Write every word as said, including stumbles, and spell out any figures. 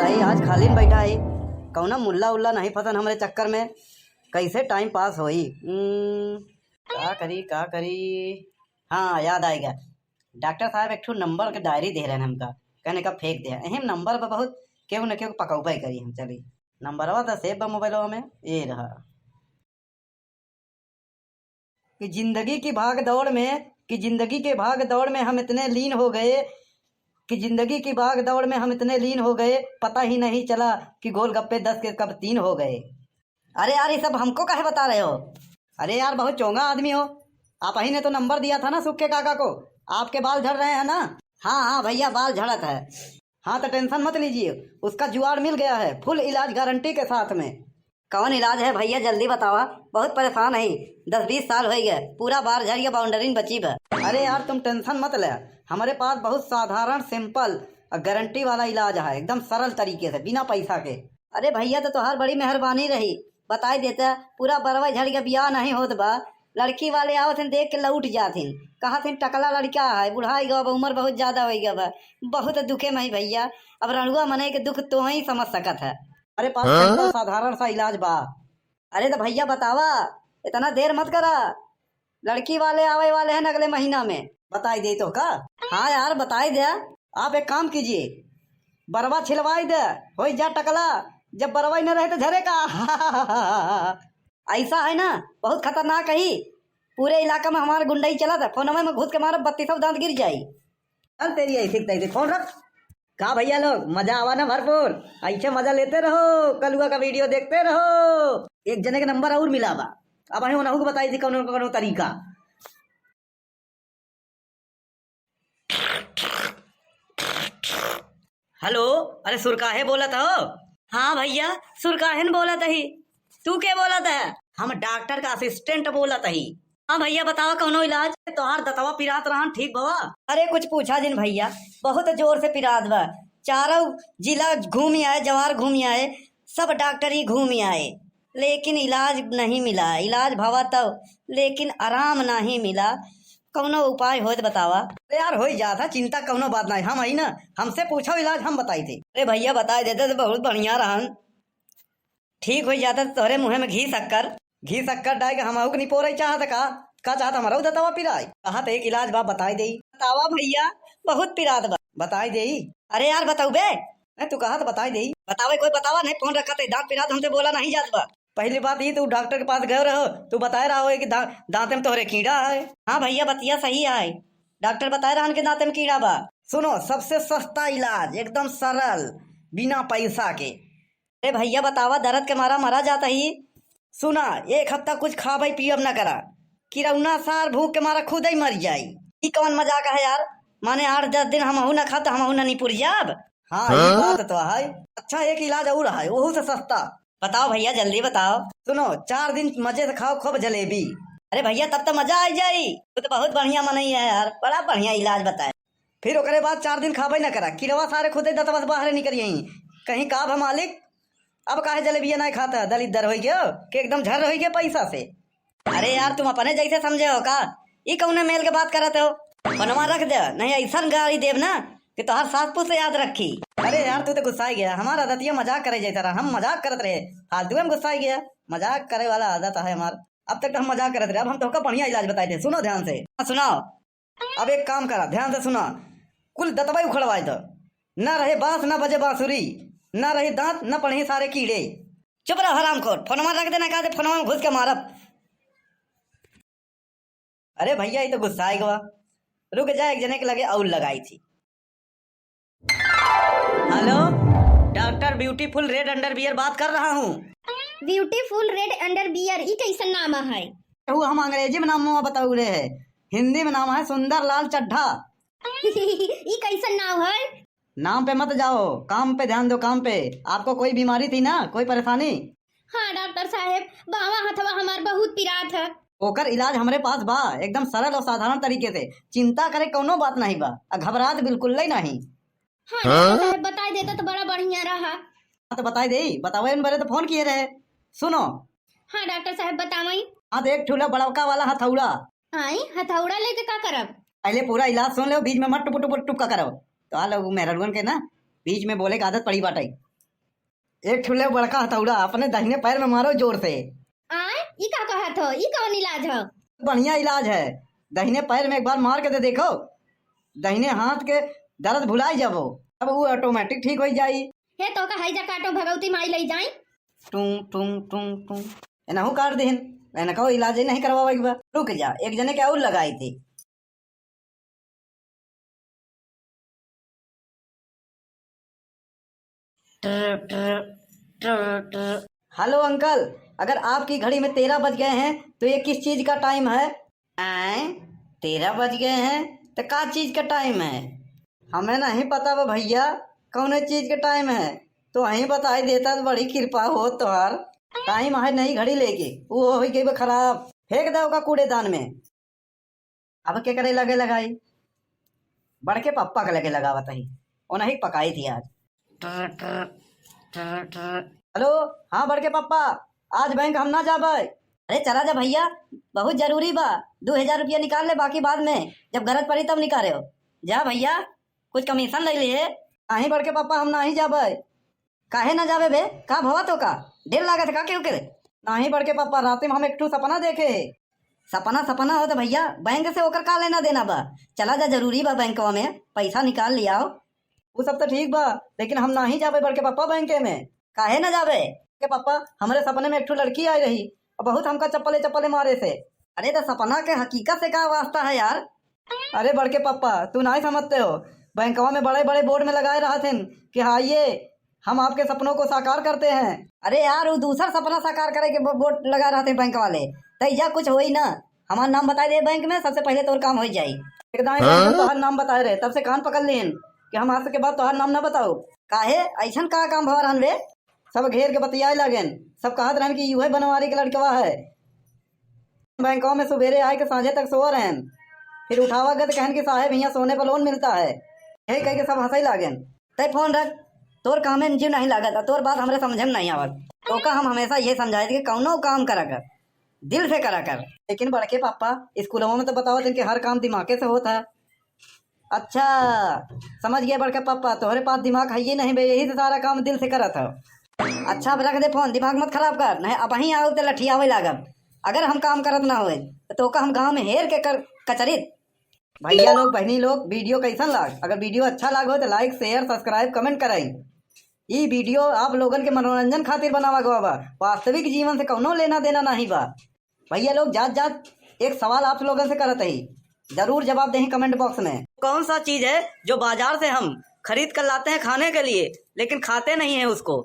भाई, आज खाली में बैठा ही, कौना मुल्ला उल्ला नहीं फंसन हमरे चक्कर में, कैसे टाइम पास होई? हम्म, का करी, का करी? हाँ, याद आइगा, डॉक्टर साहब एक ठो नंबर के डायरी दे रहे हैं हमका, कहने का फेंक दे, यही नंबर पर बहुत केहू न केहू पकौबे करी हम। चली, नंबरवा तो सेव बा मोबाइलवा में, ये रहा। कि जिंदगी की भाग दौड़ में, कि जिंदगी के भाग दौड़ में हम इतने लीन हो गए, कि जिंदगी की भाग दौड़ में हम इतने लीन हो गए, पता ही नहीं चला कि गोलगप्पे दस के कब तीन हो गए। अरे यार, ये सब हमको काहे बता रहे हो? अरे यार, बहुत चोंगा आदमी हो। आप ही ने तो नंबर दिया था ना सुख के काका को, आपके बाल झड़ रहे हैं ना? हाँ, हाँ भैया, बाल झड़त है। हाँ, तो टेंशन मत लीजिए, उसका जुगाड़ मिल गया है, फुल इलाज गारंटी के साथ में। कौन इलाज है भैया, जल्दी बतावा, बहुत परेशान है, दस बीस साल हो गए, पूरा बार झड़ गया, बाउंड्री बची बा। अरे यार, तुम टेंशन मत ले, हमारे पास बहुत साधारण, सिंपल और गारंटी वाला इलाज है, एकदम सरल तरीके से, बिना पैसा के। अरे भैया, तो तोहार बड़ी मेहरबानी रही, बताई देता, पूरा बरवा झड़ गया, बियाह नहीं होत बा, लड़की वाले आवत हैं, देख के लौट जात हैं, कहत हैं, "टकला लड़का है, बुढ़ाई गवा बा, उम्र बहुत ज्यादा हो गया बा।" बहुत दुखे में है भैया, अब रड़ुआ मनई के दुख तो ही समझ सकत है। हमारे पास हाँ? सिंपल साधारण सा इलाज बा। अरे तो भैया बतावा, इतना देर मत करा, लड़की वाले आवे वाले हैं अगले महीना में। बताई दे तो का? हाँ यार, बताई दे। आप एक काम कीजिए, बरवा छिलवाई दे, होई जा टकला, जब बरवा ही न रहे तो झरे का? ऐसा है ना, बहुत खतरनाक है। पूरे इलाका में हमारे गुंडई चलत है, फोनवे में घुस के मारब, बत्तीसों दांत गिर जाई। चल तेरी ऐसी तैसी, फोन रख। का भैया लोग, मजा आवा ना भरपूर, ऐसे मजा लेते रहो, कलुआ का वीडियो देखते रहो। एक जने के नंबर और मिला बा, अब अहीं उनहू के बताई थी कौनो कौनो तरीका। हेलो, अरे सुरकाहे बोलत हो? हाँ भैया, सुरकाहेन बोलत ही। तू के बोलत है? हम डॉक्टर का असिस्टेंट बोलत ही। हाँ भैया, बतावा कौनो इलाज? तोहार दतवा पिरात रहन, ठीक भवा? अरे कुछ पूछा जिन भैया, बहुत जोर से पिरात बा। चारों जिला घूम आए, जवार घूम आए, सब डॉक्टर ही घूम आए, लेकिन इलाज नहीं मिला। इलाज भवा तब, लेकिन आराम नहीं मिला। कौनो उपाय होए तो बतावा। अरे यार, होई जात है, चिंता कौनो बात नहीं, हम हई ना, हमसे पूछो इलाज, हम बताई थे। अरे भैया, बताई देते तो बहुत बढ़िया रहन, ठीक होई जाता तो तोहरे मुँहे में घी शक्कर। घी शक्कर डाल के हमहू के निपोरे चाहत का? का चाहत, हमरो दतवा पिराई? कहा तो एक इलाज बा, बताई देई। बतावा भैया, बहुत पिरात बा। बताई देई? अरे यार, बताऊ बे। ए, तू कहा तो बताई देई। बतावे कोई बतावा नहीं, फोन रखा थे, दांत पिरात हमसे बोला नहीं जात बा। पहली बात ये, तू डॉक्टर के पास गए रहो, तू बताए रहा हो कि दा-, दांत में तोहरे कीड़ा है। हाँ भैया, बतिया सही है, डॉक्टर बताए रहन के दांत में कीड़ा बा। सुनो, सबसे सस्ता इलाज, एकदम सरल, बिना पैसा के। अरे भैया बतावा, दर्द के मारा मरा जात ही। सुना, एक हफ्ता कुछ खाबई पियब न करा, किरौना सार भूख के मारा खुदई मर जाई। ई कौन मजाक है यार? माने आठ दस दिन हमहू न खाब त हमहू न निपुर जाब? हाँ, ई हाँ? बात तो है। अच्छा, एक इलाज और है, ओहू से सस्ता। बताओ भैया, जल्दी बताओ। सुनो, चार दिन मजे से खाओ खूब जलेबी। अरे भैया, तब तो मजा आ जाई। तू तो बहुत बढ़िया मनई है यार, बड़ा बढ़िया इलाज बताए। फिर ओकरे बाद चार दिन खाबे न करा, किड़वा सारे खुदे दतवा से बाहरे निकल आई। कहीं का भा मालिक, अब काहे जलेबिया नहीं खाता, दलिद्दर होई गयो कि एकदम झर होई गयो पैसा से। अरे यार, तुम अपने जैसे समझे हो का? ई कौने मेल के बात करत हो? फोनवा रख दे, नहीं ऐसन गारी देब ना कि तोहार सास पूत से याद रखी। अरे यार, तू तो गुस्साई गया, हमार आदतिया मजाक करे जैसा रहा, हम मजाक करत रहे, फालतू में गुस्साई गया। मजाक करे वाला आदत है हमार। अब तक तो हम मजाक करत रहे, अब हम तोहका बढ़िया इलाज बताए थे, सुनो ध्यान से। हाँ, सुनाओ। अब एक काम करा, ध्यान से सुना, कुल दतबई उखड़वाए दो, ना रहे बांस, ना बजे बांसुरी, ना रही दांत, ना पड़ही सारे कीड़े। चुप रहो हरामखोर, फोनवा रख देना, कहा थे फोनवा में घुस के मारब। अरे भैया, ये तो गुस्सा आए गवा, रुक जा, एक जने के लगे और लगाई थी। हेलो, डॉक्टर ब्यूटीफुल रेड अंडरवियर बात कर रहा हूँ। ब्यूटीफुल रेड अंडरवियर, ई कैसन नाम है? वो हम अंग्रेजी में नाम बताऊ रहे हैं, हिंदी में नाम है सुंदर लाल चड्ढा। ई कैसन नाम है? नाम पे मत जाओ, काम पे ध्यान दो, काम पे। आपको कोई बीमारी थी ना, कोई परेशानी? हाँ डॉक्टर साहेब, बावां हथवा हमार बहुत पिरात है। ओकर इलाज हमरे पास बा, एकदम सरल और साधारण तरीके से। चिंता करे कौनो बात नहीं बा, आ घबरात बिल्कुल ही नहीं। हाँ डॉक्टर साहेब, बताई देता तो बड़ा बढ़िया रहा। हाँ, तो बताई देई, बतावे न बरे तो फोन किए रहे। सुनो। हाँ डॉक्टर साहेब, बतावई। हाँ, तो एक ठूला बड़का वाला हथौड़ा। आई, हथौड़ा लेके का करब? पहले पूरा इलाज सुन लो, बीच में मत टुप टुप टुप का करो। तो आ लोग मेहररुअन के ना बीच में बोले के आदत पड़ी बाटे। एक ठुले बड़का हथौड़ा अपने दाहिने पैर में मारो जोर से। आय, ई का कहत हो? ई कौन इलाज हो? बढ़िया इलाज है, दाहिने पैर में एक बार मार के दे देखो, दाहिने हाथ के दर्द भुलाई जाबो, अब वो automatic ठीक हो जाई। हे तो का, हाई जा काटो, भगवती माई लई जाई। टूं, टूं, टूं, टूं। एनहू काट देहिन, एनका इलाज ही नहीं करवावे के बा। रुक जा, एक जने के और लगाई थी। हेलो अंकल, अगर आपकी घड़ी में तेरह बज गए हैं तो ये किस चीज का टाइम है? आए, तेरह बज गए हैं तो का चीज का टाइम है? हमें नहीं पता बा भैया, कौने चीज का टाइम है, तो वहीं बताई देता तो बड़ी कृपा हो तोहार। टाइम है नई घड़ी लेके, वो हो गई बा खराब, फेंक दे ओका कूड़ेदान में। अब के करे लगे लगाई? बड़के पप्पा के लगे लगावत ही, उन्हीं पकाई थी आज। हेलो, हाँ बड़के पप्पा, आज बैंक हम ना जाबे। अरे चला जा भैया, बहुत जरूरी बा, दो हजार रुपया निकाल ले, बाकी बाद में जब गरज पड़ी तब निकाले हो। जा भैया, कुछ कमीशन ले लिए। नहीं बड़के पप्पा, हम नहीं जाबे। काहे ना जाबे बे? का भवा तो का? डर लागत है का केहू के? नहीं बड़के पप्पा, रात में हम एक ठो सपना देखे। सपना सपना हो तो भैया, बैंक से ओकर का लेना देना बा? चला जा, जरूरी बा बैंकवा में, पैसा निकाल लियाओ। वो सब तो ठीक बा, लेकिन हम नहीं जाबे बड़के पप्पा बैंक में। काहे ना जाबे? के पप्पा, हमरे सपने में एक ठो लड़की आई रही, और बहुत हमका चप्पले चप्पले मारे से। अरे तो सपना के हकीकत से का वास्ता है यार? अरे बड़के पप्पा, तू नहीं समझते हो, बैंकवा में बड़े बड़े बोर्ड में लगाए रहत हन कि आइए, हम आपके सपनों को साकार करते हैं। अरे यार, वो दूसर सपना साकार करे के बो-, बोर्ड लगा रहत हैं बैंक वाले, तैया कुछ होई ना। हमार नाम बताई दे बैंक में, सबसे पहले तोर काम हो जाई। एकदम बैंक में तोहार नाम बताए रहे, तब से कान पकड़ लेन कि हम आज के बाद तोहार नाम ना बताओ। काहे, ऐसन का काम भवा रहन बे? सब घेर के बतियाए लागेन, सब कहत रहन कि यूहे बनवारी के लड़कवा है। बैंकवा में सुबेरे आए के साँझे तक सोआ रहन, फिर उठावा गए तो कहन कि साहेब, हियाँ सोने पर लोन मिलता है। यही कह के सब हंसई लागेन। तै फोन रख, तोर कामे में जीव नहीं लागत, और तोर बात हमरे समझे में नहीं आवत। तोका हम हमेशा ये समझाए कि कौनो काम करा कर, दिल से करा कर। लेकिन बड़के पापा, स्कूलों में तो बतावत इनके हर काम दिमागे से होत है। अच्छा, समझ गए बड़के पापा, तोहरे पास दिमाग है ही नहीं बे, यही से सारा काम दिल से करत हो। अच्छा, अब रख दे फोन, दिमाग मत खराब कर, नहीं अबहीं आउब तो लठियावे लागब। अगर हम काम करत ना होए, तो तोका हम गाँव में हेर के कर, कचरित। भैया लोग, बहनी लोग, वीडियो कैसन लाग? अगर वीडियो अच्छा लागो तो like, share, subscribe, comment कराई। ई वीडियो आप लोगन के मनोरंजन खातिर बनावा गवा बा, वास्तविक जीवन से कौनो लेना देना नहीं बा। भैया लोग, जात जात एक सवाल आप लोगन से करत ही, जरूर जवाब देही comment box में। कौन सा चीज है जो बाजार से हम खरीद कर लाते हैं खाने के लिए, लेकिन खाते नहीं है उसको?